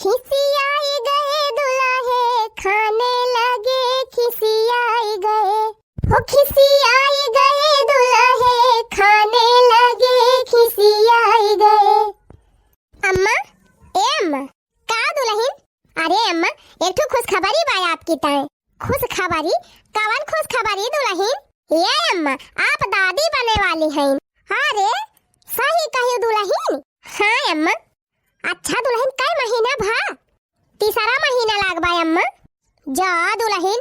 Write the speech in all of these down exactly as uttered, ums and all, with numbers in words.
खिसियाई गए दुलहे खाने लगे, खिसियाई गए, हो खिसियाई गए दुलहे खाने लगे, खिसियाई गए। अम्मा, ए अम्मा, का दुलहिन? अरे अम्मा, एक ठो खुशखबरी बा आपकी ताईं। खुशखबरी? कवन खुशखबरी दुलहिन? ए अम्मा, आप दादी बने वाली हईन। अरे, सही कहिउ दुलहिन। हाँ अम्मा। अच्छा दुलहिन, कै महीना भा? तीसरा महीना लाग बा अम्मा। जा दुलहिन,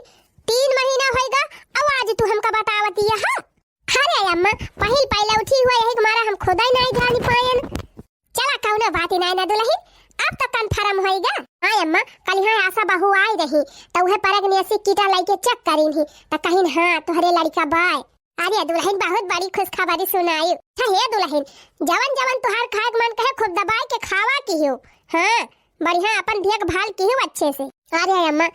तीन महीना होइगा, अउ आज तू हमका बतावतिया हा? अरे अम्मा, पहिल पहिले उठी हुआ, यही मारा हम खुदै नाहीं जानी पाएन। चला, कउनो बात नाहीं ना दुलहिन, अब तो confirm होइगा। हाँ अम्मा, कलिहाँ आशा बहू आई रही, तो उहे pregnancy kit लइके check करिन ही, तो कहिन, "हाँ, तोहरे लड़िका बाय।" अरे दुलहिन, बहुत बड़ी खुशखबरी सुनाई। अच्छा हे दुलहिन, जवन जवन तुहार खाए के मन कहे, खूब दबाए के खावा किहिउ। हाँ, बढ़िया अपन देखभाल किहिउ अच्छे से। अरे अम्मा,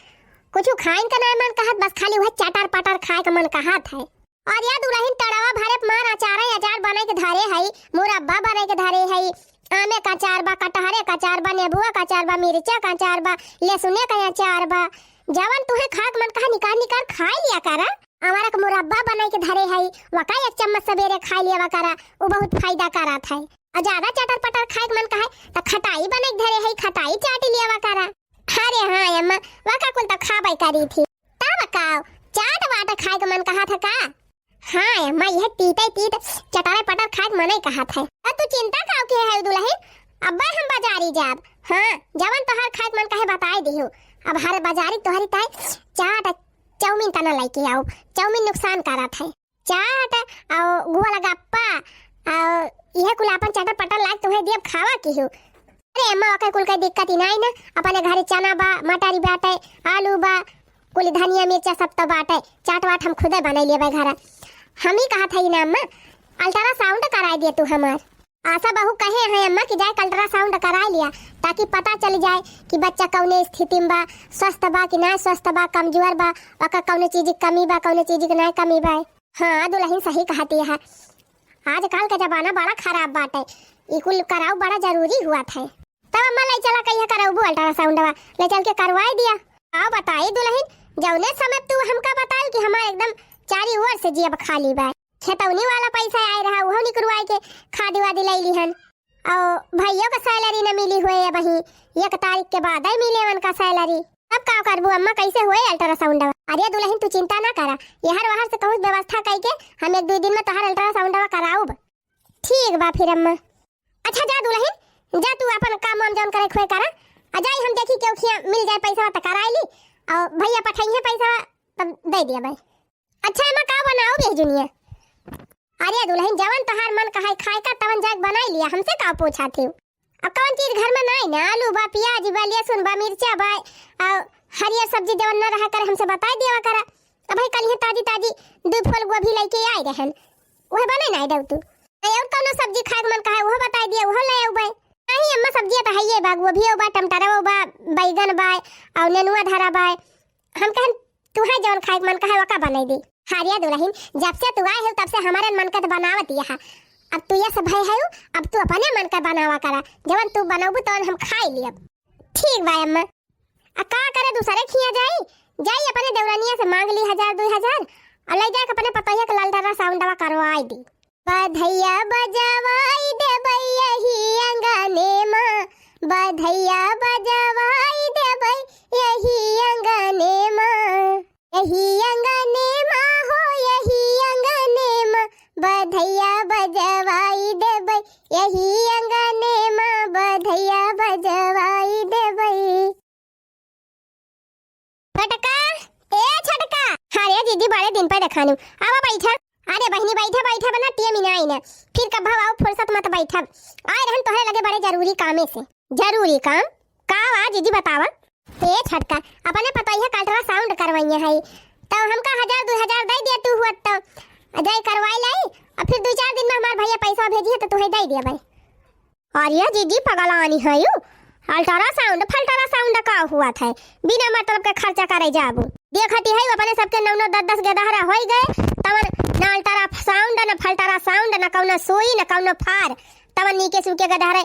कुछ खाइन का नाहीं मन कहत, बस खाली उहे चटर पटर खाए के मन कहत है। अरे दुलहिन, टड़वा भरे मार अचारे अचार बनाइ के धरे हई, मुरब्बा बनाइ के धरे हई। आमे का अचार बा, कटहरे का अचार बा, नेबुआ का अचार बा, मिर्चा का अचार बा, लहसुने का अचार बा। जवन तुहे खाए के मन कहा निकार निकार खाइ लिया करा। अमरा के मुरब्बा बनाइ के धरे हई, वका एक चम्मच सबेरे खाइ लिया करा, उ बहुत फायदा करत है। अउ ज्यादा चटर पटर खाए के मन कहे, त खटाई बनाइ के धरे हई, खटाई चाटि लिया करा। अरे हाँ अम्मा, वका कुल त खाबै करी थी। तब का, चाट वाट खाए के मन कहा था का? हाँ अम्मा, यह तीते तीत चटरे पटर खाए के मनै कहा था। अब तू चिंता काउ के है दुलहिन, अब्बे हम बाजारी जाब। हाँ, जवन तोहार खाए के मन कहे बताए दिहु। अब हर बाजारी तोहरी ताईं चाट चाउमीन तना लइके आउब, चाउमीन नुकसान करत है। चाट अउ गोलगप्पा अउ इहे कुल आपन चटर पटर लाग तुहे दियब खावा किहु। अरे अम्मा, ओकर कुल के दिक्कत ही नाहीं ना, अपने घरे चना बा, मटर बाटे, आलू बा, कुल धनिया मिर्चा सब तो बाटे, चाट वाट हम खुदे बनाइ लेबै घरा। हम ही कहत हई ना अम्मा, ultrasound कराइ दिया तू हमार। आशा बहू कहे हैं अम्मा कि जाए के ultrasound कराइ लिया, ताकि पता चल जाए कि बच्चा कौने स्थिति में बा, स्वस्थ बा कि ना स्वस्थ बा, कमजोर बा, ओकर कौने चीज की कमी बा, कौने चीज की ना कमी बा। हाँ दुलहिन, सही कहती है, आजकल के जमाना बड़ा खराब बाटे, ई कुल कराउ बड़ा जरूरी हुआ था। तब अम्मा लइ चला कहिया करउबू ultrasound वा, लइ चल के करवाइ दिया। का बताई दुलहिन, जौने समय तू हमका बताई कि हमार एकदम चारी ओर से जेब खाली बा। खेतौनी वाला पैसा आए रहा, उहो निकरवाइ के खाद वाद लइ लिहन। अउ भइयो का salary न मिली हुए अबहीं, एक तारीख के बादै मिले उनका salary। तब का करबू अम्मा, कैसे होए ultrasound वा? अरे दुलहिन तू चिंता ना करा, यहर वहर से कहूँ व्यवस्था कइके हम एक दुइ दिन में तोहार ultrasound वा कराउब। ठीक बा फिर अम्मा। अच्छा जा दुलहिन, जा तू अपन काम वाम जौन करे खोए करा, अ जाई हम देखी केहू खिया मिल जाए पैसा त कराइ ली, अउ भइया पठइहे पैसा तब दइ दिया भाई। अच्छा अम्मा, का बनाउब एह जुनिया? अरे दुलहिन, जवन तोहार मन कहे खाए का तवन जाके बनाइ लिया, हमसे का पूछा थी? अब कौन चीज घर में नाहीं ना, आलू बा, पियाज बा, लहसुन बा, मिर्चा बा, अउ हरियर सब्जी जवन न रहा करे हमसे बताइ दिया करा। अब भाई कलिहे ताजी ताजी दुइ फूल गोभी लइके आइ रहन, उहे बनाइ नाहीं देउ तू। अउ कौनो सब्जी खाए के मन कहे उहो बताइ दिया, उहो लइ आउबै। नाहीं अम्मा, सब्जी त हइये बा, गोभियो बा, टमाटरो बा, बैगन बा, अउ नेनुआ धरा बा। हम कहन तुहे जौन खाए के मन कहे वका बनाइ दी। अरे दुलहिन, जब से तू आए हो तब से हमारे मन का त बनावत यहा। अब तू ये सब है, है, अब तू अपने मन का बनावा करा, जवन तू बनउबू तवन हम खाइ लियब। ठीक बा अम्मा। अ का करे दूसरे खिया जाई, जाई अपने देवरानिया से माँग ली हजार दुइ हजार, अउ लइ जाके अपने पतोहिया के ultrasound वा करवाइ दी। बधइया बजवाइ देबै यही अँगने मा, बधइया बजवाइ देबै यही अँगने मा, यही अँगने मा हो, यही अँगने मा, बधइया बजवाइ देबै यही अँगने मा, बधइया बजवाइ देबै। छोटका, ए छोटका। अरे जीजी, बड़े दिन पे देखानी। आवा बैठा। अरे बहिनी, बैठा, बैठा, बना टिया मिनाई ने। फिर कब आवा फुर्सत मत बैठा। आए रहन तोहरे लगे बड़े जरूरी कामे से। जरूरी काम? का वा जीजी, बतावा। ए छोटका, अपने पतोहिया का ultrasound करवाइए है, तो हमका हजार दुइ हजार दइ दिया तू हुआ तो। जाई करवाइ लाई, अउ फिर दुइ चार दिन में हमार भइया पैसा भेजी है तो तुहे दइ दिया भाई। अरे जीजी पगलानी है यू, ultrasound फल्ट्रासाउंड का हुआ था, बिना मतलब के खर्चा करे जाबू। देखती है अपने सबके नौ नौ दस दस गदहरा होइ गए, तवन ना ultrasound, ना फल्ट्रासाउंड, ना कौनो सुई, ना कौनो फार, तवन नीके सूके गदहरे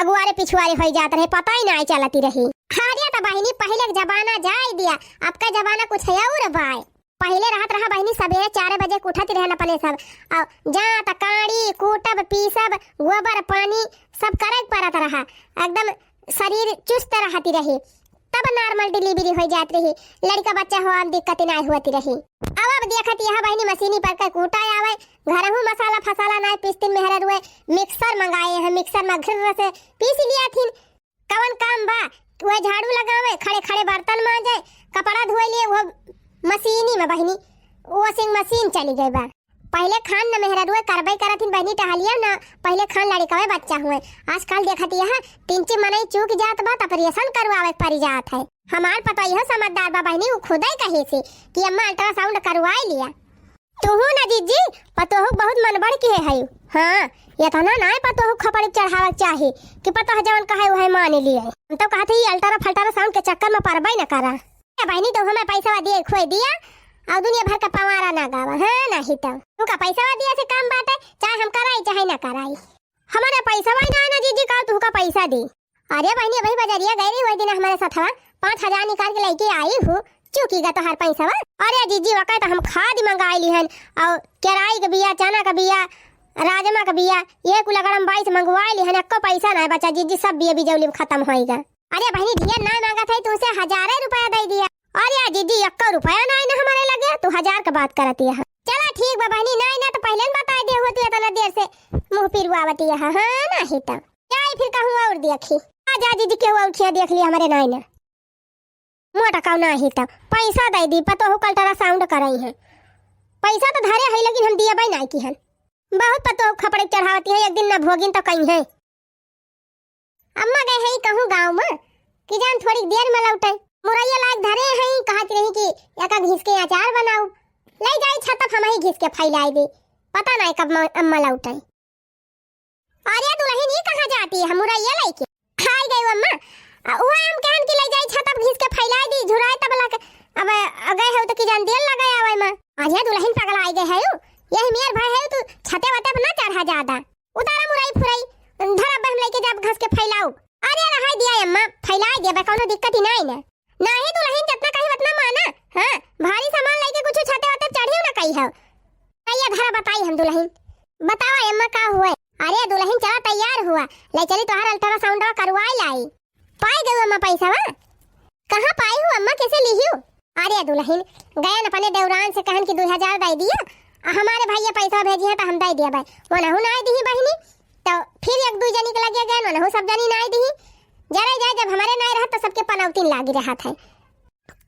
अगुआरे पिछुआरे होइ जात रहे, पता ही नाहीं चलती रही। अरे त बहिनी, पहिले क जमाना जाइ दिया, अब क जमाना कुछ अउर बाय। पहिले रहत रहा बहिनी, सबेरे चार बजे क उठत रहन अपने सब, अउर जात काड़ी, कूटब, पीसब, गोबर, पानी सब करे क परत रहा, एकदम शरीर चुस्त रहती रही, तब normal delivery होइ जात रही, लड़िका बच्चा होआ में दिक्कत नाहीं होती रही। अब, अब देखत यह बहिनी, मशीनी पर के कूटा आवे, घरहू मसाला फसाला नाहीं पीसतिन मेहररुए, mixer मंगाए हैं, mixer में घिर्र से पीस लिया थिन। कवन काम बा? वह झाड़ू लगावे, खड़े खड़े बर्तन मांजे, कपड़ा धोए लिए, वो मशीनी में बहिनी, washing machine चली गई बा। पहिले खान न मेहररुए करबे करत हिन बहिनी टहलिया न, पहिले खान लड़िकवे बच्चा हुए। आजकल देखत यह तिनची मनई चूक जात बा त operation करवावे के परि जात है। हमार पतोहियो समझदार बा बहिनी, उ खुदे कहे से कि अम्मा ultrasound करवाई लिया। तुहू न जीजी, पतोहू बहुत मन बढ़ के है। हाँ, एतना नाय पतोहू खपड़ी चढ़ावे के चाही कि पतोह जवन कहे उहे मान लिए। हम तो कहत ही अल्ट्रा फल्ट्रा साउंड के चक्कर में परबे न करा। ए बहिनी, तो हमें पैसवा दिए खोए दिया, अउर दुनिया भर का पवारा ना गावा, हाँ, नाहीं तो। तू का पैसवा दिया से काम बाटे, चाहे हम कराई, चाहे ना कराई। हमारे पैसवा ही ना है ना जीजी, का तू का पैसा दी? अरे बहिनी, अबही बजरिया गई रही, वही दिन हमारे साथवा पाँच हजार निकाल के लेके आई हूँ, चुकी गा तोहार पैसवा। अरे जीजी, वका तो हम खाद मंगाई लिहन, अउर केराई के बिया, चना के बिया, राजमा के बिया, ये कुल अगर हम बाईस मंगवाई लिहन, एको पैसा ना बचा जीजी, सब बिया बिजौली में खतम होइगा। अरे बहिनी, ढेर ना मांगत है, तुमसे हजारे रुपया दे दिया। अरे जीजी, एको रुपया ना है ना हमारे लगे, तू हजार के बात करती है। चला ठीक बा बहिनी, ना है ना तो पहिले न बताई दे होती इतना देर से मुंह पिरवावती है, हाँ, नाहीं तो। जाई फिर कहूँ अउर देखी। आ जा दीदी, केहू अउर खिया देख लिया हमरे नाई ना। मोटा काऊ नाहीं तब पैसा दे दी, पतोहू क ultrasound कराई है। पैसा तो धरे है लेकिन हम दियबे नाहीं की हन। बहुत पतोहू खपड़े चढ़ावती है, एक दिन ना भोगिन तो कहीं है। अम्मा गए है कहूँ गाँव में कि जान थोड़ी देर में लौटे। मुरैया लायक धरे है, कहत रही कि एका घिस के अचार बनाऊ। ले जाई छतप हम ही घिस के फैलाई दे। पता नाहीं कब म-, अम्मा लौटे। अरे दुलहिन, ई कहाँ जाती है मुरैया लइके? हाय गई अम्मा, आ, उहे हम कहन कि ले जाई छतप घिस के फैलाई दी, झुराए तब लग, अब, अ, गए हो तो कि जान देर लगे आवे में। अरे दुलहिन पगला आई गए है, यही मेर भय है तू छते वते पर ना चढ़ा ज्यादा। उतारा मुरई फुरई, धरा बहन लइके जाब घस के फैलाऊ। अरे रहाई दिया अम्मा, फैलाई देबे, कौनो दिक्कत ही नाहीं ना। नाहीं दुलहिन, जतना कही वतना माना। हाँ, भारी सामान लइके कुछ छते वते चढ़ियो ना कही हो। भैया धरा बताई हम दुलहिन। बतावा अम्मा का हुए? अरे दुलहिन चला तैयार हुआ, ले चली तोहार ultrasound करवाए लाई। पाई गई अम्मा पैसा? कहाँ पाई हूँ अम्मा, कैसे लिहियो? अरे दुलहिन, गयन अपने देवरान से कहन कि दू हजार दे दिया, आ हमारे भैया पैसा भेजी है तो हम दे दिया भाई। वो नहु ना दिही बहिनी, तो फिर एक दू जनी के लगे गए, वो नहु सब जनी ना दिही। जरे जाए, जब हमारे ना रहत तो सबके पनौतीन लागी रहत है।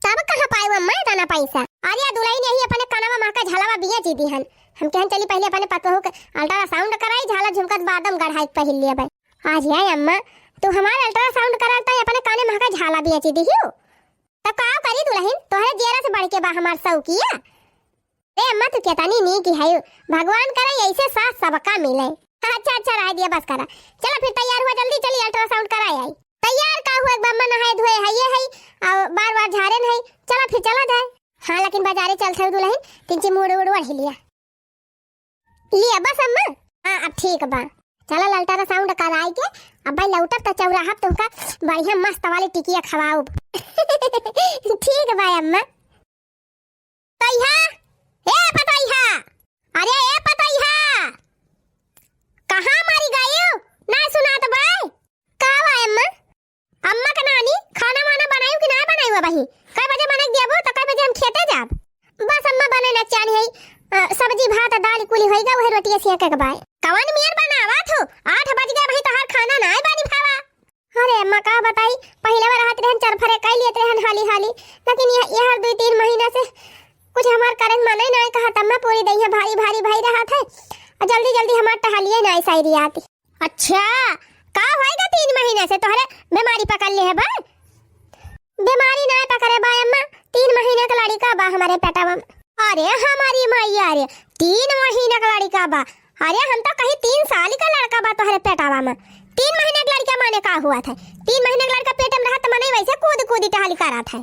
तब कहाँ पाई अम्मा इतना पैसा? अरे दुलहिन यही अपने कनवा महका झलवा बिया जी दिहन। हम कहन चली पहले अपने पतोहू के ultrasound कराई, झाला झुमकत बादम गढ़ाई के पहिर लिया भाई। आज है अम्मा, तू हमार ultrasound कराता है, अपने काने महका झाला बिया जी दिहियो। तब का करी दुलहिन, तोहरे जियरा से बढ़ के बा हमार सौकिया। रे अम्मा, तू केतनी नीक है, भगवान करे ऐसे सास सबका मिले। अच्छा, अच्छा, रह दिया, बस करा। चला फिर तैयार हुआ, जल्दी चली, ultrasound कराए आई। तैयार का हुआ, एक बम्मा नहाए धोए है, ये है, और बार बार झारे नहीं। चला फिर चला जाए। हाँ, लेकिन बाजारे चलत है दुलहिन, तिनची मूड़ उड़ ओढ़ लिया। लिया बस अम्मा। हाँ, अब ठीक बा। चला ultrasound कराई के, अब भाई लौटब त चौराहा पे तुमका बढ़िया मस्त वाली टिकिया खवाऊब। ठीक बा अम्मा। पतैहा, ए पतैहा, अरे ए पतैहा, कहाँ मरी गयू? ना सुनात बा। का बा अम्मा? अम्मा के नानी, खाना वाना बनायू कि ना बनायू अबही? कै बजे बने के दियाबो त कै बजे हम खेते जाब? बस अम्मा बने ना चाही है, अ, सब्जी भात दाल कुली होइगा, वही रोटिया सिया के बाय। कवन मियर बनावत हो? आठ बज गए भाई, तोहार खाना ना बनी भावा। अरे अम्मा, का बताई, पहिले वो रहत रहन चरफरे कई लेत रहन हाली हाली, लेकिन यह, यह दुई तीन महीना से कुछ हमार करे मन ही नाय कहत अम्मा, पूरी दहिया भारी भारी भई रहत है, और जल्दी जल्दी हमार टहलिए नाय सायरी आती। अच्छा, का होइगा तीन महीना से तोहरे बीमारी पकड़ ले है बा? बीमारी नाय पकड़े बा अम्मा, तीन महीना का लड़िका बा हमारे पेटवा में। अरे हमारी मैया रे, तीन महीना का लड़िका बा। अरे हम तो कही तीन साल का लड़का बा तोहरे पेटवा में। तीन महीना का लड़का माने का हुआ था? तीन महीना का लड़का पेट में रहत माने वैसे कूद कूद टहली करत है।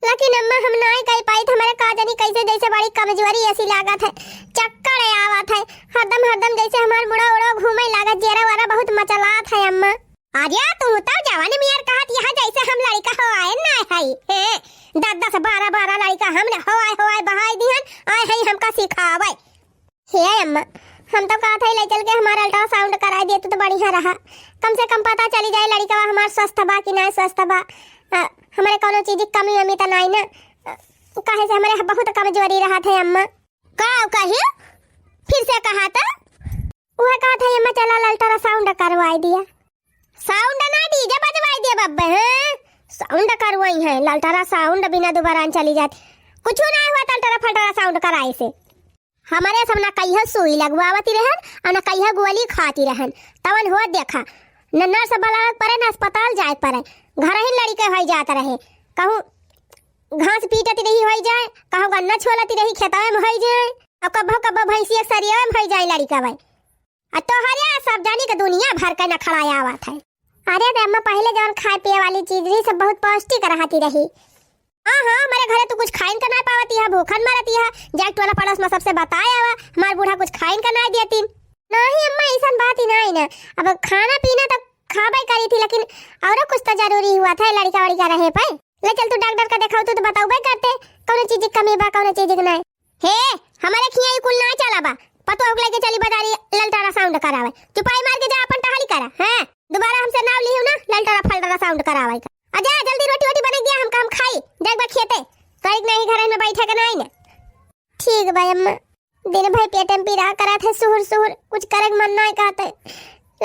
लेकिन अम्मा हम नाय कह पाई, हमारे का जानी कैसे जैसे बड़ी कमजोरी ऐसी लागत है, चक्कर आवत है, हरदम हरदम जैसे हमार मुड़ा उड़ा घूमे लागत, जेरा वारा बहुत मचलात है अम्मा। अरे तू तो जवन मियर कहत यहाँ जैसे हम लड़िका होआए ना है, हैं? दस दस बारह बारह लड़िका हमने होआए होआए बहाई दिहन, आए हैं हमका सिखावे। हे अम्मा, हम तो कहत है ले चल के हमार ultrasound कराई देतू तो बढ़िया रहा, कम से कम पता चली जाए लड़िका हमार स्वस्थ बा कि ना स्वस्थ बा, अ, हमरे कौनो चीज की कमी वमी तो नाई ना, अ, काहे से हमरे बहुत कमजोरी रहत है अम्मा। का कही? फिर से कहा तो? उहे कहत है अम्मा चला ultrasound करवाई दिया। Sound ना DJ बजवाई दे बब्बे, हैं? Sound करवाई है, ultrasound बिना दुबारा न चली जात। कुछ ना हुआ ultra फल्ट्रा sound कराए से। हमरे सब ना कहियो सुई लगवावती रहन और ना कहियो गोली खाती रहन। तवन हो देखा, न nurse बुलावे के पड़े, न अस्पताल जाए के पड़े। घर ही लड़िके होई जात रहे। कहूँ घास पीटती रही होई जाए, कहूँ गन्ना छोलती रही खेतवे में होई जाए। अब कब्बो कब्बो भैंसी एक सरिये में होई जाए लड़िका भाई। आ तोहरे सब जानी के दुनिया भर के नखड़ा आवत है। अरे रे अम्मा, पहिले जवन खाए पिए वाली चीज रही, सब बहुत पौष्टिक रहती रही। हाँ, हाँ, हमरे घरे तू कुछ खाइन के ना पावती है, भूखन मरती है। जाके टोला पड़ोस में सबसे बताए आवा, हमार बूढ़ा कुछ खाइन के ना देतीन। नहीं अम्मा, ऐसन बात ही नहीं ना। अब खाना पीना तो खाबे करी थी, लेकिन औरो कुछ तो जरूरी हुआ था, लड़िका वड़िका रहे पे। ले चल तू डॉक्टर का देखाऊ, तू तो बताऊबे करते, कौनो चीज की कमी बा, कौनो चीज की नहीं। हे, हमरे खिया ई कुल ना चला बा। पतोह के लेके चली बाजारी ultrasound करावे। चुपाई मार के जा, अपन टहली करा। हैं? दोबारा हमसे नाव लिहियो ना, ultra फल्ट्रा sound करावे का। आ जा, जल्दी रोटी वोटी बना दिया, हम काम खाई। जाए बा खेते। करीक नहीं घर में बैठे के नहीं ना। ठीक बा अम्मा। दिन भर पेट में पीरा करत है, सुहुर सुहुर, कुछ करे के मन नहीं कहते।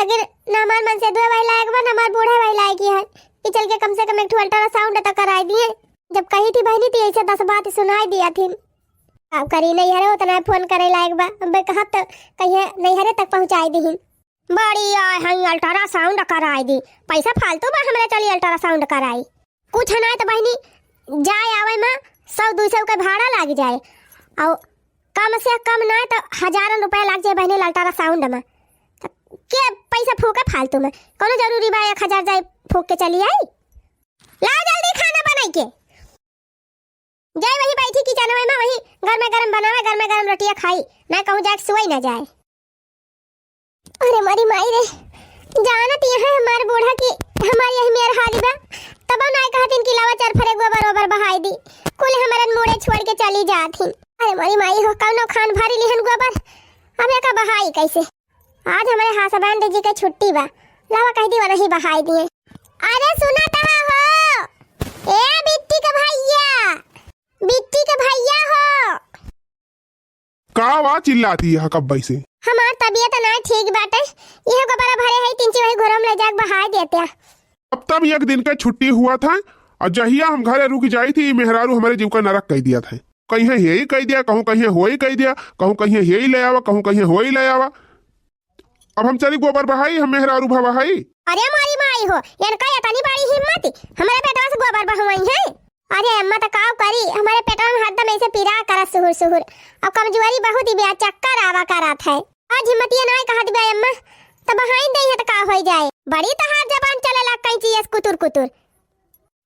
लेकिन न हमार मन से दुए वही लायक बा, न हमार बूढ़े वही लायक ही है। कि चल के कम से कम एक ठो ultrasound तो कराई दिए। जब कही थी बहनी, ती ऐसे दस बात सुनाई दिया थी। अब करी नैहरे उतना फोन करे लायक बा, अब कहत तो कहिए नैहरे तक पहुँचाई दीहिन। बड़ी आए हैं, ultrasound कराई दी, पैसा फालतू बा, हमरे चली ultrasound कराई। कुछ ना तो बहनी, जाए आवे में सौ दुई सौ के भाड़ा लाग जाए, और कम से कम ना तो हजारन रुपया लाग जाए बहनी ultrasound में। तो के पैसा फूके फालतू में, कौनो जरूरी बा एक हजार जाए फूक के चली आई? लाओ जल्दी खाना बनाई के। जाए वही बैठी किचनवे में, वही गरमे गरम बनावे, गरमे गरम रोटिया खाई, ना कहूँ जाके सोई ना जाए। अरे मोरी माई रे, जानत यहाँ हमार बूढ़ा की हमार यही मेर हाली बा, तबो ना कहतिन कि लावा चार फरे गोबर ओबर बहाई दी, कुल हमरन मुड़े छोड़ के चली जात ही। अरे मोरी माई हो, कौनो खान भरी लिहन गोबर, अब एका बहाई कैसे? आज हमरे husband जी के छुट्टी बा, लावा कह दी वही बहाई दिए। अरे सुना तहा हो, ए बिट्टी के भैया, बिट्टी के भैया हो। का वा चिल्लाती है कब्बे से? हमार तबीयत ना ठीक बाटे, यह गोबरा भरे है, तीन चीज वही घोरम ले जाके बहाई देते। अब तब एक दिन के छुट्टी हुआ था, और जहिया हम घरे रुक जाई थी, मेहरारू हमरे जीव का नरक कह दिया था। कहीं हे ही कह दिया, कहूँ कहीं हो ही कह दिया, कहूँ कहीं हे ही ले आवा, कहूँ कहीं हो ही ले आवा। अब हम चली गोबर बहाई, हम मेहरारू भवा हई। अरे मोरी माई हो, इनका इतनी बड़ी हिम्मत, हमारे बेटवा से गोबर बहवाई है। अरे अम्मा तो का करी, हमारे पेटवा में हरदम ऐसे पीरा करत सुहुर सुहुर, अब कमजोरी बहुत ही बा, चक्कर आवा करत है। आज हिम्मतिया ना कहत बा अम्मा, तो बहाई दे है तो का हो जाए। बड़ी तहार जबान चले ला कई चीज कुतुर कुतुर।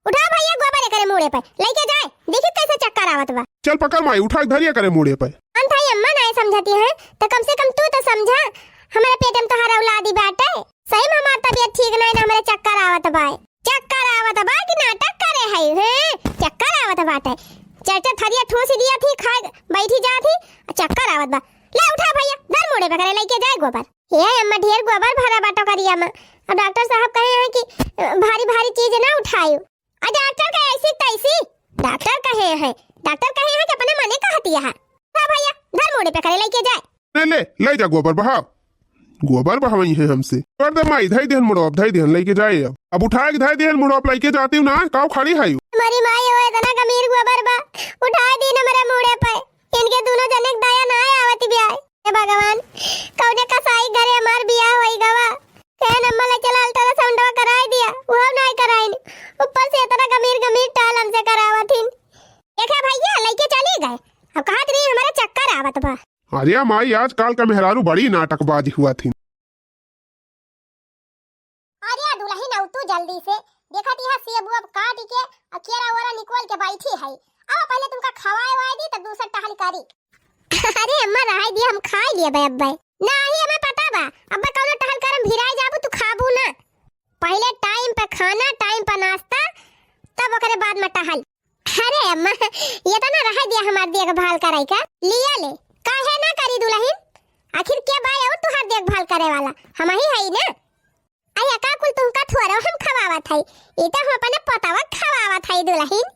उठा भैया गोबर एकरे मूड़े पे, लेके जाए, देखी कैसे चक्कर आवत बा। चल पकड़ माई, उठा के धरिया करे मूड़े पे। अंत है अम्मा नाय समझती है, तो कम से कम तू तो समझा, हमारे पेट में तोहार औलादी बाटे। सही में हमार तबीयत ठीक नहीं ना, हमारे चक्कर आवत बा। चक्कर आवत बा कि नाटक करे है, हैं? चक्कर आवत बाटे। चार चार थरिया ठूस दिया थी, खाए बैठी जा थी, चक्कर आवत बा। ले उठा भैया, धर मूड़े पे करे, लेके जाए गोबर। हे अम्मा, ढेर गोबर भरा बा टोकरिया में। अब डॉक्टर साहब कहे हैं कि, अ, भारी भारी चीज ना उठायो। आ डॉक्टर कहे ऐसी तैसी। डॉक्टर कहे हैं, डॉक्टर कहे हैं कि अपने मने कहती है। हाँ भैया, धर मूड़े पे करे लेके जाए। ले, ले, ले जा गोबर बहाव। गोबर बहवई है हमसे। कर दे माई, धई देहन मुड़ो, अब धई देहन लेके जाए अब। अब उठा के धई देहन मुड़ो, अब लेके जाती हूँ ना, काऊ खड़ी है यू? हमारी माई हो, इतना गंभीर गोबर बा, उठा दी न मेरे मूड़े पे। इनके दोनों जने के दया ना आवत बिया। हे भगवान, कौने कसाई घरे हमार बियाह होई गवा। कहन अम्मा ले चला ultrasound कराई दिया, वो नाय कराइन। ऊपर से इतना गंभीर गंभीर टाल हमसे करावत हिन। देखे भैया, लेके चली गए। अब कहत रही हमारे चक्कर आवत बा। अरे माई, आजकल का मेहरारू बड़ी नाटकबाज हुआ थी। अरे दुलहिन, आउ तू जल्दी से, देखत यहाँ सेब उब काट के आ केरा ओरा निकोल के बैठी है। अब पहले तुमका खवाए वाए दी, तब दूसर टहल करी। अरे अम्मा, रहाई दी, हम खाई लिए बे अब्बे। नाही, हमें पता बा, अब्बे कौनो टहल करम भिराई जाबू, तू खाबू ना। पहले खाना, टाइम पर नाश्ता, तब ओकरे बाद में टहल। अरे अम्मा, एतना रहे दिया हमार देखभाल करे का। लिया ले, काहे ना करी दुलहिन? आखिर के बा अउर तुहार देखभाल करे वाला? हमहीं हई ना। अइया का कुल तुमका थोरो हम खवावत हई, ई तो हम अपने पतवा खवावत हई दुलहिन।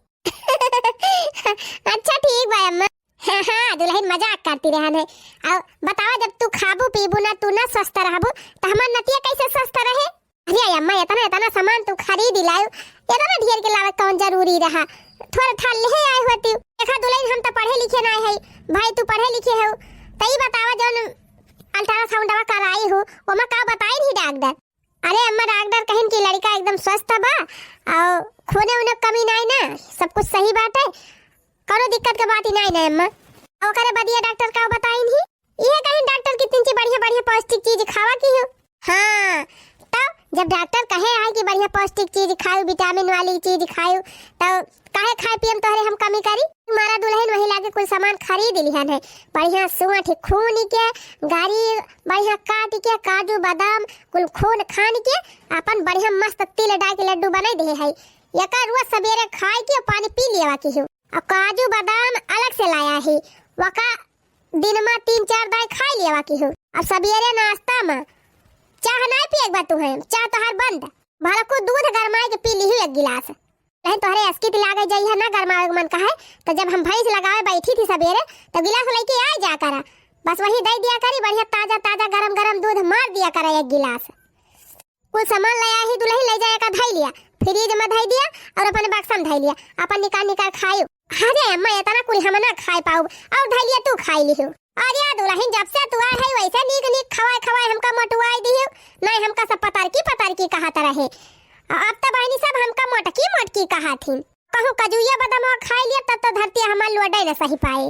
अच्छा ठीक बा अम्मा। हाँ, हाँ, दुलहिन मजाक करती रहन है। अउ बतावा, जब तू खाबू पीबू ना, तू ना स्वस्थ रहबू, तो हमार नतिया कैसे स्वस्थ रहे? अरे अम्मा, एतना, एतना सामान तू खरीद लायो, एतना ढेर के लावे कौन जरूरी रहा? थोड़ा थाल लेहे आए होती। देखा दुलहिन, हम तो पढ़े लिखे ना है, भाई तू पढ़े लिखे हो, तो ई बतावा, जौन अल्ट्रासाउंडवा कराई हो, ओमा का बताई रही डॉक्टर? अरे अम्मा, डॉक्टर कहिन कि लड़का एकदम स्वस्थ बा, अउ खूने उने कमी नाई ना, सब कुछ सही बाटे, कौनो दिक्कत के बात ही नाई ना अम्मा। ओकरे बदिया डॉक्टर का बताइन ही? इहे कहिन डॉक्टर कि तिनची बढ़िया बढ़िया पौष्टिक चीज खावा की हो। हाँ, तब जब डॉक्टर कहे है कि बढ़िया पौष्टिक चीज खायू, विटामिन वाली चीज खायू, तब काहे खाए पिए में तोहरे हम कमी करी? मारा दुलहिन वही लागे कुल सामान खरीद लिहन है, बढ़िया सोंठ खून के, गरी बढ़िया काट के, काजू बादाम कुल खून खान के, अपन बढ़िया मस्त तिल डाल के लड्डू बनाई दे है। एका रोज सबेरे खाए के पानी पी लेवा की हो। अउ काजू बादाम अलग से लाया है, वका दिन मा तीन चार दाई खाई लेवा की हो। अब सबेरे नाश्ता मा चाह नाई पिए के बा तुहे, चाह तोहार बंद। भला को दूध गरमाए के पी लिही एक गिलास। नहीं तोहरे अस्कित लागे जाई है ना गरमावे के मन कहे, तो जब हम भैंस लगावे बैठी थी सबेरे, तो गिलास लेके आए जा करा, बस वही दे दिया करी बढ़िया ताजा ताजा गरम गरम दूध मार दिया करा एक गिलास। कुल सामान ले आई ही दुलहिन, ले जाए का धई लिया, फ्रिज में धई दिया अउर अपने बक्सा में धई लिया, अपन निकाल निकाल खायू। अरे अम्मा, एतना कुल हम ना खाए पाउब, अउर धई लिया तू खाई लिहू। अरे दुलहिन, जब से तू आए है वैसे नीक नीक खवाए खवाए हमका मोटुआई दिहू, नहीं हमका सब पतरकी पतरकी कहत रहे, अब तो बहनी सब हमका मोटकी मोटकी कहत हिन। कहूँ कजुइया बदामवा खाई लिया तब तो धरती हमार लोडे न सही पाए।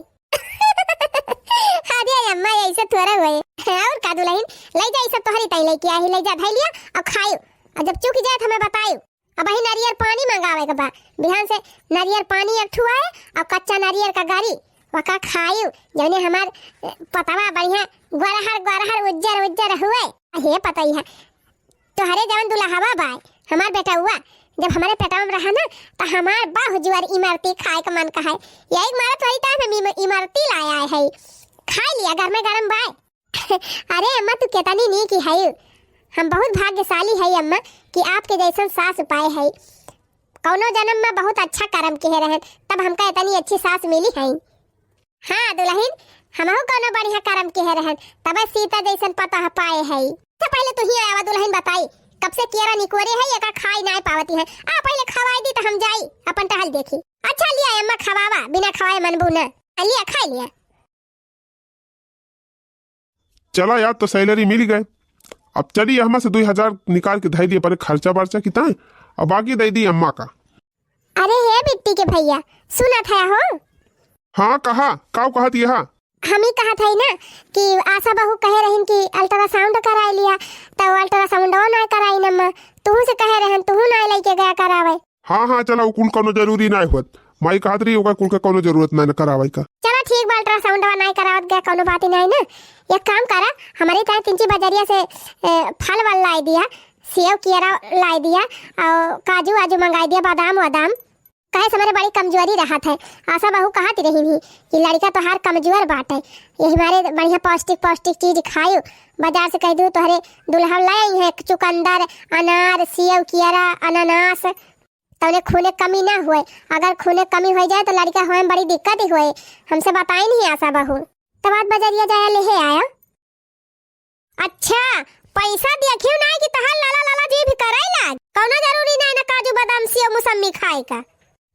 अरे अम्मा, ऐसे थोड़ा हुए। अउर का दुलहिन, ले जा, ई सब तोहरी ताई लेके आई, ले जा, धई लिया अउर खायू। अउर जब चुक जाए तो हमें बतायू। अब वही नारियल पानी मंगावे के बा, बिहान से नारियल पानी एक ठो आए अउर कच्चा नारियल का गरी, वका खायू, जौने हमार, ए, पतवा बढ़िया गोरहर गोरहर उज्जर उज्जर हुए। हे पतई है, तोहरे जवन दुल्हवा बाय, हमार बेटउआ, जब हमरे पेटवा में रहा ना, त हमार बहु जुआर इमरती खाए के मन कहे। यही के मारे तोहरी टाइम हम इम-, इमरती लाया है, खाई लिया, गरमे गरम बाय। अरे अम्मा, तू केतनी नीक है, हम बहुत भाग्यशाली है अम्मा कि आपके जैसन सास पाए है। कौनो जन्म में बहुत अच्छा कर्म किहे रहन, तब हमका इतनी अच्छी सास मिली है। हाँ दुलहिन, हमहू कौनो बढ़िया करम किहे रहन, तबे सीता जैसन पतोह पाए हई। अच्छा पहिले तुही आवा दुलहिन, बताई कब से केरा निकोरे हई, एका खाई नाय पावती है। आ पहिले खवाई दी त हम जाई अपन टहल देखी। अच्छा लिया अम्मा खवावा, बिना खवाए मनबू न। आ लिया खाई लिया। चला यार, तो सैलरी मिल गए। अब चली, एहमा से दुई हजार निकाल के धई दिए परे खर्चा बर्चा की ताई, अब बाकी दे दी अम्मा का। अरे हे बिट्टी के भैया, सुनत है हो? हाँ, कहा, काऊ कहत यहा? हम ही कहत है ना कि आशा बहू कहे रहिन कि अल्ट्रासाउंड कराए लिया, तो अल्ट्रासाउंडवा ना कराई अम्मा, तुहू से कहे रहन, तुहू ना लेके गया करावे। हाँ, हाँ, चला, उ कुल कौनो जरूरी नाय होत। माई कहत रही, ओकर कुल के कौनो जरूरत नाय न करावे का। चला, ठीक बा, अल्ट्रासाउंडवा नाय करावत गया, कौनो बात ही नाय न। एक काम करा, हमरे ताई तिनची बजरिया से, ए, फल वल लाई दिया, सेव केरा लाई दिया, और काजू वाजू मंगाई दिया, बादाम वादाम। काहे से हमरे बड़ी कमजोरी रहत है। आशा बहू कहत रही भी कि लड़का तोहार कमजोर बाटे, यही मारे बढ़िया पौष्टिक, पौष्टिक चीज खायू। बाजार से कह दू तोहरे दुल्हन लाई है चुकंदर, अनार, सेव, केरा, अनानास, तौने खूने कमी ना होए। अगर खूने कमी होइ जाए तो लड़का होए में बड़ी दिक्कत ही होए। हमसे बताई नहीं आशा बहू। तब आज बजरिया जाया लेहे आया। अच्छा, पैसा देखियो ना कि तहार लाला लाला जीभ करे लाग। कौनो जरूरी ना ना काजू बादाम सेव मौसमी खाए का।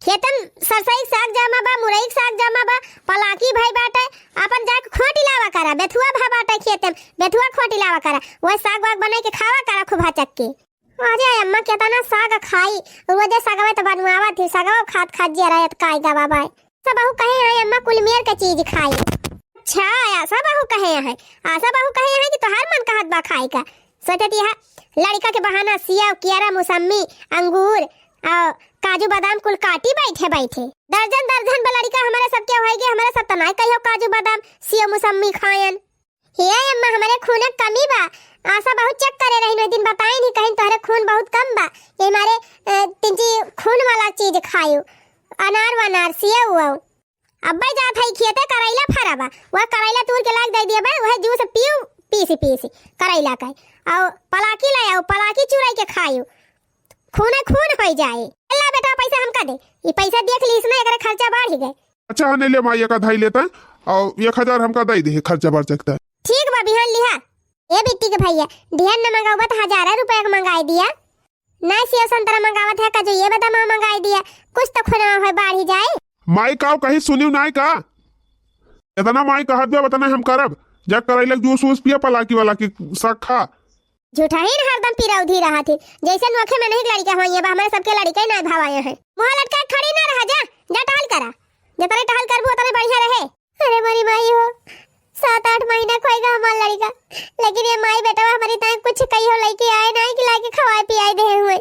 खेतम सरसई के साग जामा बा, मुरई के साग जामा बा, पलाकी भाई बाटे, अपन जाके खोटी लावा करा, बेथुआ भा बाटे खेतम, बेथुआ खोटी लावा करा, वह साग वाग बनाई के खावा करा खूब हचक के। अरे अम्मा, केतना साग खाई, रोजे सागवे त बनवावत ही, सागवा खात खात जिया रहत काई गवा बाय। आशा बहू कहे हैं अम्मा, कुल मेर के चीज खाई। अच्छा, आशा बहू कहे हैं, आशा बहू कहे हैं कि तोहार मन कहत बा खाए का। सोचत यह लड़का के बहाना सेव, केरा, मौसमी, अंगूर और काजू बादाम कुल काटी बैठे बैठे। दर्जन दर्जन बा लड़का हमारे सबके होएगे, हमारे सब त नाय कहियो काजू बादाम, सेव, मौसमी खायन। हे अम्मा, हमरे खूने कमी बा, आशा बहुत check करे रही, एक दिन बताई नहीं, कहीं तोहरे खून बहुत कम बा, ये हमारे, अ, तिनची खून वाला चीज खायो, अनार वनार, सेव उव। अब्बे जात है खेते, करैला फरा बा, वह करैला तूर के लाग दे दिया बा, वह juice पीऊ, पीसी पीसी करैला का, और पलाकी ले आओ, पलाकी चुराई के खायो, खूने खून हो जाए। ला बेटा, पैसा हमका दे, ये पैसा देख लीस ना, एकरे खर्चा बढ़ ही गए। अच्छा, हने ले माई, एका धाई लेता, और एक हजार हमका दे दे, खर्चा बर्चा के। ठीक बा, बिहान लिहा। ए बिट्टी के भैया, बिहान न मंगावत, हजारा रुपया के मंगाई दिया। ना सेव संतरा मंगावत है, काजू ये बादाम मंगाई दिया, कुछ तो खुनवा होए, बाढ़ी जाए। माई काव कहीं सुनियो नाय का? इतना माई कहत बा, उतना हम करब। जा करैला के juice वूस पिया, पलाकी वाला की साग खा। झूठा ही न हरदम पिरौधी रहत ही, जैसे नोखे में नहीं लड़का होइए बा, हमारे सबके लड़के ना भावाए हैं। मुँह लटका के खड़ी ना रहा, जा, जा टहल करा, जतने टहल करबू उतने बढ़िया रहे। अरे मोरी माई हो, सात आठ महीना खोएगा हमार लड़का, लेकिन ये माई बेटवा हमारी ताई कुछ कही हो, लइके आए ना कि लाके खवाए पियाए दे हुए।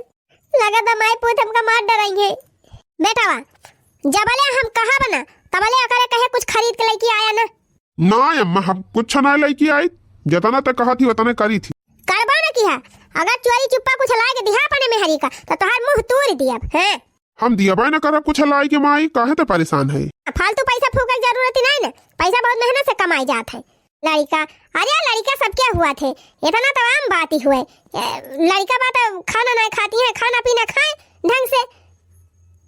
लगत बा माई पूत हमका मार डराई है। बेटवा, जबले हम कहब ना, तबले ओकरे कहे कुछ खरीद के लइके आया ना। ना अम्मा, हम कुछ ना लइके आई, जतना तक कहत ही उतने करी थी। करबा ना किहा, अगर चोरी चुप्पा कुछ लाए के दिहा अपने मेहरी का, तो तोहार मुँह तोड़ दिया। हैं? हम दियबे न करब कुछ लाई के माई, काहे त परेशान है? फालतू पैसा फूके के जरूरत ही नहीं न, पैसा बहुत मेहनत से कमाए जात है। लड़का, अरे लड़का सबके हुआ थे, इतना तो आम बात ही हुए। ए, लड़का बात खाना नहीं खाती है, खाना पीना खाए ढंग से,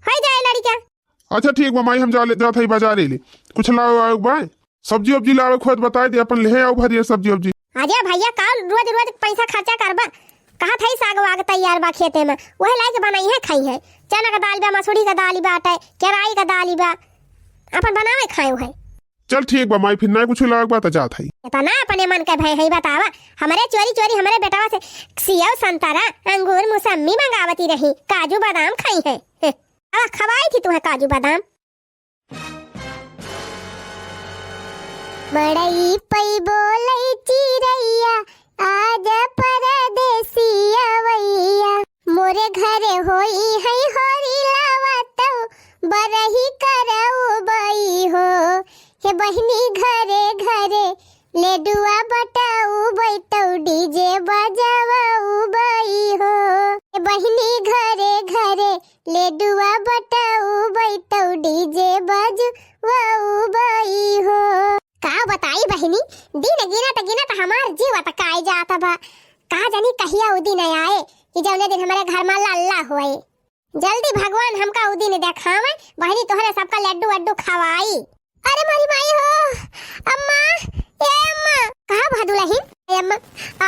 हो जाए लड़का। अच्छा ठीक बा माई, हम जा ले, जात हई बाजारे ले, कुछ लाओ आयो बा। सब्जी उब्जी लावे के होत बताई दे, अपन लेहे आओ भरिया सब्जी उब्जी। अरे भैया, का रोज रोज पैसा खर्चा करबा? कहत हई साग वाग तैयार बा खेते में, वह लाइके बनाई है, खाई है। चना का दाल बा, मसूरी का दाल बाटे, केराई का दाल बा, अपन बनावे खाए है। चल ठीक बा माई, फिर ना कुछ लावे के बा त जात हई। इतना अपने मन के भय है, बतावा, हमरे चोरी चोरी हमरे बेटवा से सेव संतरा, अंगूर, मौसम्मी मंगावती रही, काजू बादाम खाई है। अब खवाई थी तुम्हें काजू बादाम। मड़ई पई बोलई चिरैया, आजा परदेसी अवैया। मोरे घरे होई है होरी लावा तौ, बरही करऊ बई हो। हे बहिनी घरे घरे लेडुआ बटाऊ बैतौ, DJ बजाऊ बई हो। हे बहिनी घरे घरे लेडुआ बटाऊ बैतौ, DJ बजवाऊ बई हो। का बताई बहिनी, दिन गिनत गिनत हमार जीव अटकाए जात बा। का जानी कहिया उ दिन आए कि जौने दिन हमरे घर में लल्ला होए। जल्दी भगवान हमका उ दिन देखावे, बहिनी तोहरे सबका लड्डू वड्डू खवाई। अरे मोरी माई हो, अम्मा, ए अम्मा। कहा भा दुलहिन? ए अम्मा,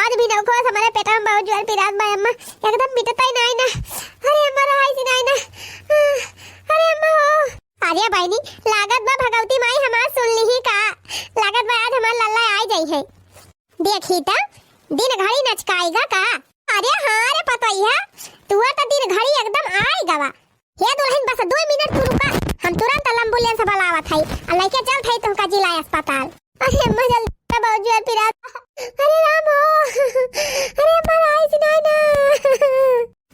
आज भी नौखो से हमारे पेट में बहुत जोर पिरात बा अम्मा, एकदम मिटता ही नहीं ना। अरे अम्मा, रहाई सी नहीं ना। अरे अम्मा हो। अरे बहिनी, लागत बा भगवती माई हमार सुन ली ही का, लागत बा आज हमार लल्ला आई जाई है। देखी त, दिन घड़ी नचकाएगा का? अरे हाँ रे पतोहिया, तुअर त दिन घड़ी एकदम आए गवा। हे दुलहिन, बस दो मिनट तू रुका, हम तुरंत एम्बुलेंस बुलावत हई, आ लइके चलत हई तुमका जिला अस्पताल। अरे अम्मा, जल्दी करा, बहुत जोर पिरात। अरे राम हो, अरे अम्मा, आई सुनाई ना।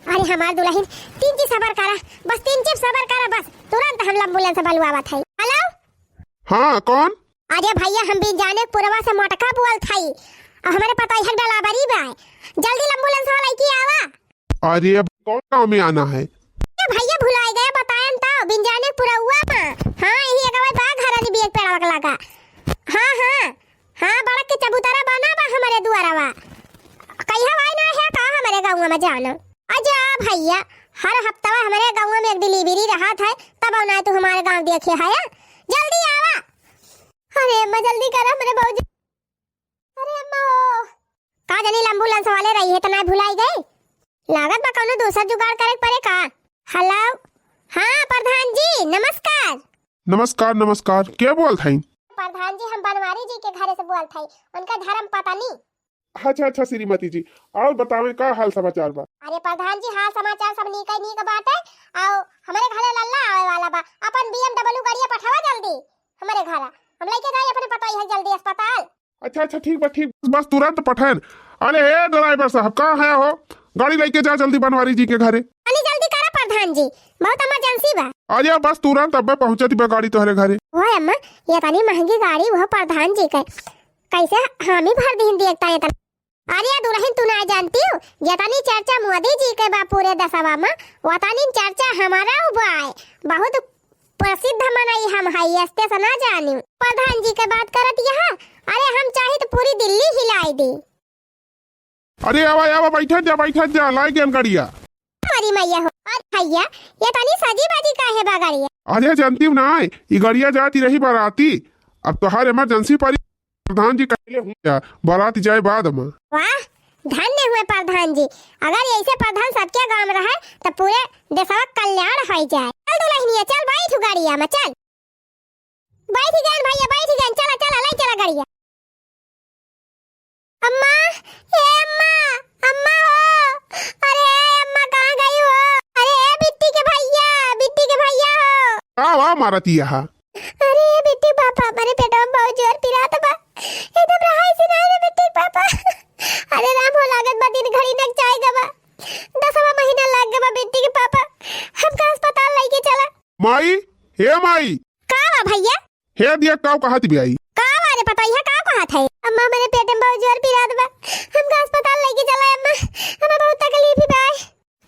अरे हमार दुलहिन, तीन चीज सबर करा, बस तीन चीज सबर करा, बस तुरंत हम एम्बुलेंस बुलवावत हई। हेलो। हाँ, कौन? अरे भैया, हम बिंजाने पुरवा से मोटका बोलत हई। अब हमरे पतोहिया के डलाबरी बा। जल्दी एम्बुलेंस वाला लइके आवा। अरे, अब कौन गाँव में आना है? ए भैया, भुलाए गए, बताएन तो, बिंजाने पुरवा में। हाँ, यही एक बार बा घर वाली बिया के पेड़वा के लगा। हाँ, हाँ, हाँ, बड़क के चबूतरा बना बा हमरे दुआरवा। कहिया आए ना है का हमरे गाँव में जाना? अजा भैया, हर हफ्तवा हमरे गाँव में एक delivery रहत है, तब ना तू हमारे गाँव देखे है। जल्दी आवा। अरे अम्मा, जल्दी कर हमरे भौजी। अरे अम्मा हो। का जानी एम्बुलेंस वाले रही है त ना भुलाई गए। लागत बा कौनो दूसर जुगाड़ करे के पड़े का। हेलो। हाँ प्रधान जी, नमस्कार। नमस्कार, नमस्कार। के बोलत हई? प्रधान जी, हम बनवारी जी के घरे से बोलत हई, उनका धर्म पत्नी। अच्छा, अच्छा श्रीमती जी, और बतावें का हाल समाचार बा? अरे प्रधान जी, हाल समाचार सब नीक ही नीक बाटे। और हमरे घरे लल्ला आवे वाला बा, अपन BMW गड़िया पठावा जल्दी हमरे घर, हम लेके जाई अपने पतोहिया के जल्दी अस्पताल। अच्छा, अच्छा, ठीक बा, ठीक, बस, बस तुरंत पठाएन। अरे हे ड्राइवर साहब, कहाँ है हो? गाड़ी लेके जा जल्दी बनवारी जी के घरे। अरे जल्दी करा प्रधान जी, बहुत इमरजेंसी बा। अरे बस तुरंत अब्बे पहुँचत बा गाड़ी तोहरे घरे। ओए अम्मा, ये इतनी महंगी गाड़ी, वो प्रधान जी के, कैसे हामी भर दीन दिए इतना, इतना? अरे दुलहिन, तू नाहीं जानतिउ, जेतनी चर्चा मोदी जी के बा पूरे देसवा मा, ओतनी चर्चा हमरउ बा। बहुत प्रसिद्ध मनई हम हई, एसते से ना जानिउ। प्रधान जी के बात करत यहा, अरे हम चाही त पूरी दिल्ली हिलाई दी। अरे आवा, आवा, बैठत जा, बैठत जा, लाइ गेन गड़िया। अरे मैया हो, अरे भैया, एतनी सजी बाजी काहे बा गड़िया? अरे जानतिउ नाहीं, ई गड़िया जाती रही बाराती, अब तोहार emergency परी, प्रधान जी कहले हुइँ जा, बारात जाए बाद मा। वाह, धन्य हुए प्रधान जी, अगर ऐसे प्रधान सबके गाँव रहे त पूरे देसवा कल्याण होइ जाए। चल दुलहिनिया, चल बैठ गड़िया मा, चल। बैठ गएन भैया, बैठ गएन, चला, चला, लइ चला गड़िया। अम्मा, ए अम्मा, अम्मा हो, अरे अम्मा कहाँ गई हो? अरे ए बिट्टी के भैया, बिट्टी के भैया हो। का वा मारत यहा? अरे ए बिट्टी पापा, हमरे पेटवा मा बहुत जोर पिरात बा, एकदम रहाई से नाहीं रे बिट्टी पापा। अरे राम हो, लागत बा दिन घड़ी नक जाए गवा, दसवा महीना लाग गवा बिट्टी के पापा, हमका अस्पताल लइके चला। माई, हे माई। का बा भैया? हे दिया, काउ कहत बियाई? का बा रे पतोहिया, काउ कहत है? अम्मा, हमरे पेट मा बहुत जोर पिरात बा, हमका अस्पताल लइके चला अम्मा, हमें बहुत तकलीफ ही बा।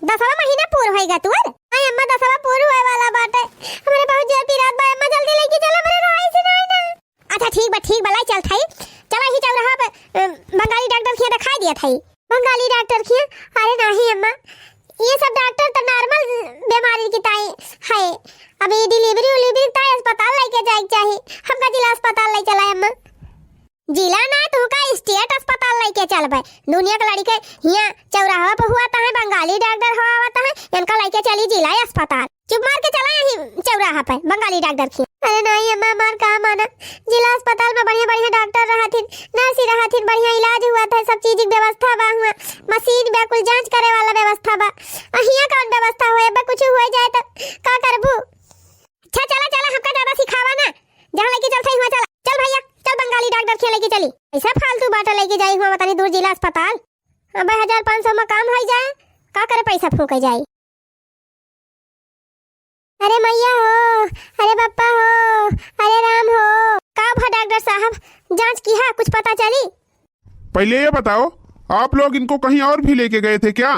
दसवा महीना पूर होइगा तुअर? आई अम्मा, दसवा पूर होए वाला बाटे, हमरे बहुत जोर पिरात बा अम्मा, जल्दी लइके चला, हमरे रहाई से नाहीं ना। अच्छा ठीक बा, ठीक बा, लइ चलत हई, चला ही चौराहा पे, अ, बंगाली डॉक्टर के यहाँ देखाइ दिया था। बंगाली डॉक्टर खिया? अरे नाहीं अम्मा, ये सब डॉक्टर त normal बीमारी की ताई है। अब ये delivery उलीवरी ताई अस्पताल लइके जाए के चाही। हमका जिला अस्पताल लइ चला अम्मा। जिला ना, तुमका state अस्पताल लइके चलबे। दुनिया के लड़िके हियाँ चौराहा पे हुआ त है, बंगाली डॉक्टर हुआ आवत है, इनका लइके चली जिला अस्पताल। चुप मार के चला यहीं चौराहा पे बंगाली डॉक्टर खिया। अरे नाहीं अम्मा, हमार का माना, जिला अस्पताल मा बढ़िया बढ़िया डॉक्टर रहथिन, नर्स रहथिन, बढ़िया इलाज हुआ था, सब चीज की व्यवस्था बा हुआ, मशीन बा, कुल जांच करे वाला व्यवस्था बा। आ हियाँ कौन व्यवस्था होए बा, कुछ होइ जाए त का करबू? अच्छा चला चला, हमका ज्यादा सिखावा ना, जहाँ लइके चलत है हुआ चला। चल भैया, चल बंगाली डॉक्टर खिया लइके चली। पैसा फालतू बाटा लइके जाई हुआ, बतानी दूर जिला अस्पताल। अबे हजार पाँच सौ मा काम होइ जाए, का करे पैसा फूँके जाई। अरे मैया हो, अरे बप्पा हो, अरे राम हो। का भा डॉक्टर साहब, जांच किहा, कुछ पता चली? पहले ये बताओ, आप लोग इनको कहीं और भी लेके गए थे क्या?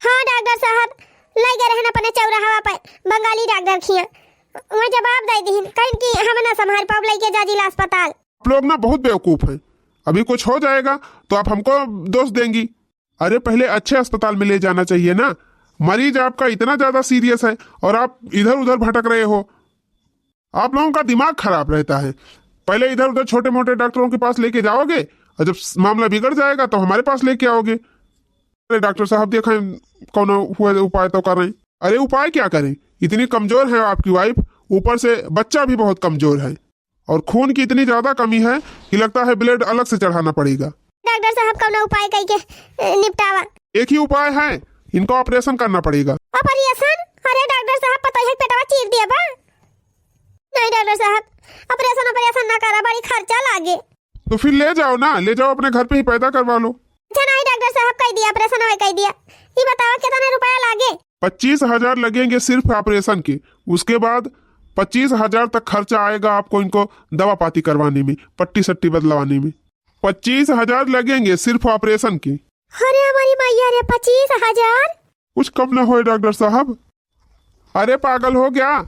हाँ डॉक्टर साहब, लइ गए रहन अपने चौराहा पे बंगाली डॉक्टर खिया। वह जवाब दइ दिहिन, कहिन कि हम ना संभाल पाउब, लइके जा जिला अस्पताल। आप लोग ना बहुत बेवकूफ हैं, अभी कुछ हो जाएगा तो आप हमको दोष देंगी। अरे पहले अच्छे अस्पताल में ले जाना चाहिए ना, मरीज आपका इतना ज्यादा serious है और आप इधर उधर भटक रहे हो। आप लोगों का दिमाग खराब रहता है, पहले इधर उधर छोटे मोटे डॉक्टरों के पास लेके जाओगे और जब मामला बिगड़ जाएगा तो हमारे पास लेके आओगे। अरे डॉक्टर साहब, देखें कौनो हुए उपाय तो करें। अरे उपाय क्या करें, इतनी कमजोर है आपकी wife, ऊपर से बच्चा भी बहुत कमजोर है और खून की इतनी ज्यादा कमी है कि लगता है blood अलग से चढ़ाना पड़ेगा। डॉक्टर साहब, कौनो उपाय कइके, ए, निपटावा। एक ही उपाय है, इनको operation करना पड़ेगा। Operation? अरे डॉक्टर साहब, पतोहिया के पेटवा चीर दिया बा। नहीं डॉक्टर साहब, operation operation ना करा, बड़ी खर्चा लागे। तो फिर ले जाओ ना, ले जाओ, अपने घर पे ही पैदा करवा लो। अच्छा नहीं डॉक्टर साहब, कइ दिया operation, हमें कइ दिया। ये बताओ कितना रुपया लागे? पच्चीस हजार लगेंगे सिर्फ operation के, उसके बाद पच्चीस हजार तक खर्चा आएगा आपको इनको दवा पाती करवाने में, पट्टी सट्टी बदलवाने में। पच्चीस हजार लगेंगे सिर्फ operation के। अरे हमारी मैया रे, पच्चीस हजार? कुछ कम ना होए डॉक्टर साहब। अरे पागल हो गया,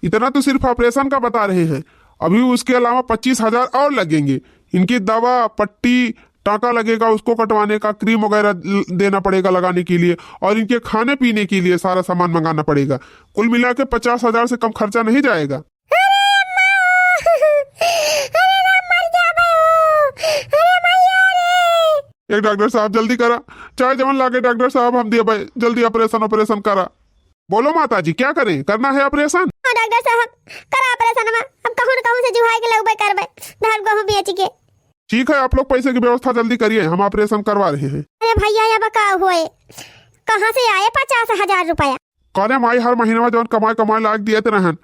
इतना तो सिर्फ operation का बता रहे हैं, अभी उसके अलावा पच्चीस हजार और लगेंगे। इनकी दवा, पट्टी, टाका लगेगा उसको कटवाने का, cream वगैरह ल-, देना पड़ेगा लगाने के लिए, और इनके खाने पीने के लिए सारा सामान मंगाना पड़ेगा। कुल मिला के पचास हजार से कम खर्चा नहीं जाएगा। अरे अम्मा, अरे राम मर जाबे हो, अरे मैया रे। ए डॉक्टर साहब जल्दी करा, चाहे जवन लागे डॉक्टर साहब हम देबे, जल्दी operation operation करा। बोलो माता जी, क्या करें, करना है operation? हाँ डॉक्टर साहब, करा operation। अब कहूँ न कहूँ से जुहाई के लउबे करबे, धान गेहूँ बेच के। ठीक है, आप लोग पैसे की व्यवस्था जल्दी करिए, हम operation करवा रहे हैं। अरे भैया, अब का होए, कहाँ से आए पचास हजार रुपया? करे माई, हर महीनवा जौन कमाए कमाए लाग दिए रहन,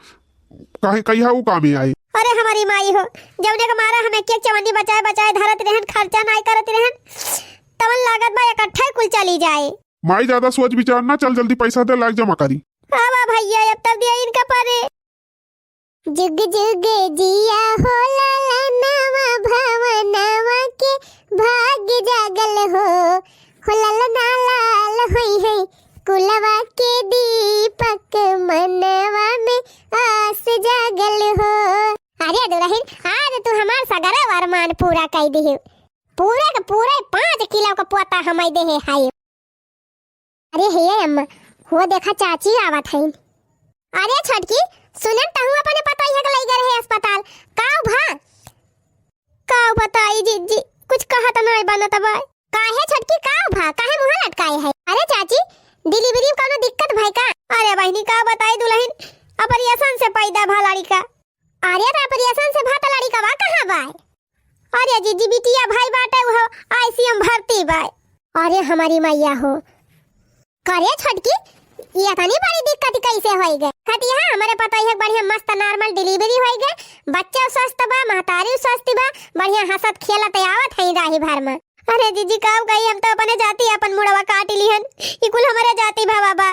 कहीं कहिया उ कामे आई। अरे हमारी माई हो, जौने के मारा हम एक एक चवन्नी बचाए बचाए धरत रहन, खर्चा नाई करत रहन, तवन लागत बा इकट्ठा कुल चली जाए। माई ज्यादा सोच विचार ना, चल जल्दी पैसा दे, लाग जमा करी। हाँ बा भैया, अब तब दिया इनका परे। जुग जुग जिया हो ललनवा, भवनवा के भाग जागल हो, हो ललना लाल होई है, कुलवा के दीपक मनवा में आस जागल हो। अरे दुलहिन, आज तू हमार सगरा अरमान पूरा कई दिहू। पूरे के पूरे पाँच किलो का पोता हमइ देहे हई। अरे हे अम्मा, हो देखा चाची आवत हईन। अरे छोटकी, सुनन तहूँ अपने पतोहिया के लई गए रहे अस्पताल, काउ भा? काउ बताई जिज्जी, कुछ कहत नाई बनत बा। काहे छोटकी, काउ भा, काहे मुँह लटकाए है? अरे चाची, delivery में कउनो दिक्कत भई का? अरे बहिनी, का बताई दुलहिन, operation से पैदा भा लड़िका। अरे त operation से भा त लड़िकवा कहाँ बा? अरे जिज्जी, बिटिया भई बाटे, उहो ICU में भर्ती बा। अरे हमरी मइया हो, करे छोटकी, ये इतनी बड़ी दिक्कत कैसे होई गए? खतिया हमरे पतोहिया के बढ़िया मस्त normal delivery होई गए, बच्चा स्वस्थ बा, महतारी स्वस्थ बा, बढ़िया हंसत खेलत आवत है राही भर में। अरे जिज्जी, काउ कही, हम तो अपने जाति अपन मुड़वा काट लिहन, ई कुल हमरे जाति भवा बा।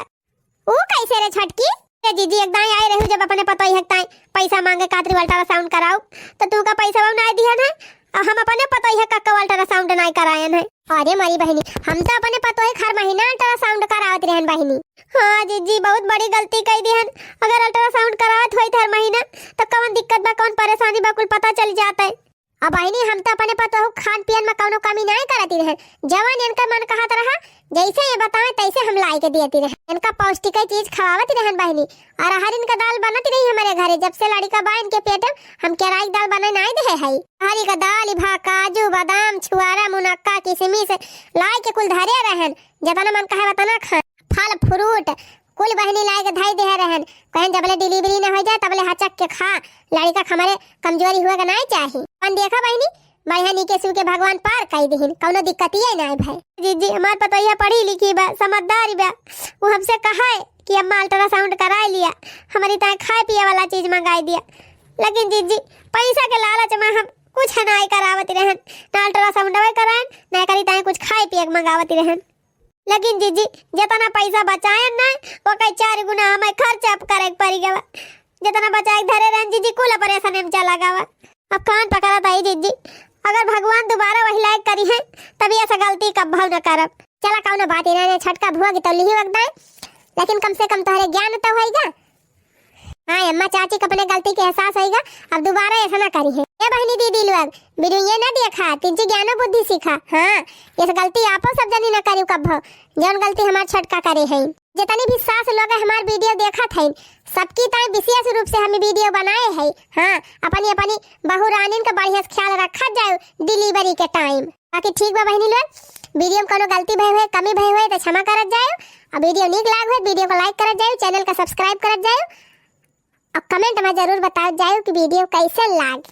ऊ कैसे रे छोटकी? ए जिज्जी, एक दाई आए रहू जब अपने पतोहिया के ताई पैसा मांगे खातिर ultrasound कराऊ, तो तू का पैसा नाई दिहन है, और हम अपने पतोहिया का ultrasound नाई करायन है। अरे मोरी बहिनी, हम तो अपने पतोहिया के हर महीना ultrasound करावत रहन बहिनी। हाँ जिज्जी, बहुत बड़ी गलती कई दिहन। अगर ultrasound करावत होइत हर महीना, तो कौन दिक्कत बा, कौन परेशानी बा, कुल पता चल जात है। अब बहिनी, हम तो अपने पतोहू खान पियन में कौनो कमी नाई करती रहन। जवन इनका मन कहत रहा, जैसे ये बताएं, तैसे हम लाई के देती रहन। इनका पौष्टिक चीज खवावत रहन बहिनी। अरहरिन का दाल बनत रही हमरे घरे, जब से लड़िका बा इनके पेट में, हम केराई के दाल बने नाई देहे हई। अरहरी का दाल भा काजू, बादाम, छुआरा, मुनक्का, किशमिश लाई के कुल धरे रहन। जतना मन कहे, वतना खान। फल fruit कुल बहिनी लाई के धई देहे रहन। कहन, "जबले delivery न हो जाए, तबले हचक के खा, लड़िका के हमरे कमजोरी हुए के नाई चाही।" अपन देखा बहिनी, बढ़िया नीके सू के भगवान पार कई दिहिन, कौनो दिक्कतिये नाई भई। जिज्जी, हमार पतोहिया पढ़ी लिखी बा, समझदारी बा, वो हमसे कहा है कि अम्मा ultrasound कराई लिया, हमरी ताई खाए पिए वाला चीज मंगाई दिया, लेकिन जिज्जी, पैसा के लालच में हम कुछ नाई करावत रहन, ना ultrasound करायन, ना करी ताई कुछ खाए पिए के मंगावत रहन। लेकिन जिज्जी, जतना पैसा बचायन ना, ओकर चार गुना हमें खर्च अब करे के पड़ी गवा। जतना बचाए के धरे रहन जिज्जी, कुल operation में चला गवा। अब कान पकड़त आई जिज्जी, अगर भगवान दोबारा वही लायक करी है, तब ये ऐसा गलती कब्बो न करब। चला, कौनो बात ही ना, छोटका भुआ की तो लिही वक्त है, लेकिन कम से कम तोहरे ज्ञान तो होइगा। हाँ अम्मा, चाची के अपने गलती के एहसास होइगा, अब दोबारा ऐसा ना करी है। ए बहिनी दीदी लोग, video ये ना देखा, तिनची ज्ञानो बुद्धि सीखा। हाँ, ऐसा गलती आपो सब जनी ना करियो कब्बो, जौन गलती हमार छोटका करे है। जितनी भी सास लोग हमार video देखत हैं, सबकी ताई विशेष रूप से हम video बनाए हैं। हाँ, अपनी अपनी बहू रानिन का बढ़िया से ख्याल रखा जाए delivery के time। बाकी ठीक बा बहिनी लोग, video में कौनो गलती भई हुए, कमी भई हुए तो क्षमा करत जाए, और video नीक लाग हुए, video को like करत जाए, channel का subscribe करत जाए, और comment में जरूर बताओ जाओ कि video कैसे लाग।